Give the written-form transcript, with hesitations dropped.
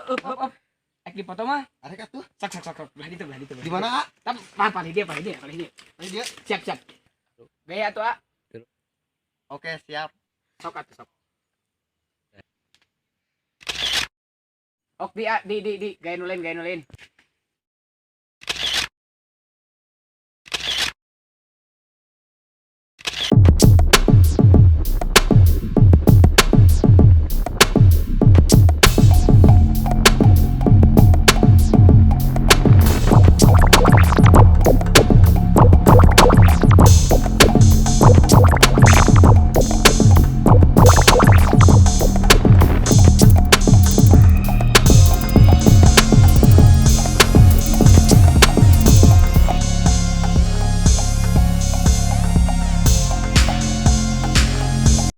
Up, up, up. Ek dipoto mah. Arek atuh. Sok, sok, sok, sok. Belah ditu, belah ditu. Di mana, A? Tam, palih dia, palih dia, palih dia. Ini dia. Siap, siap. Gaya atuh, A. Oke, siap. Sok atuh, sok. Ok, di, A, di, gaya nu lain, gaya nu lain.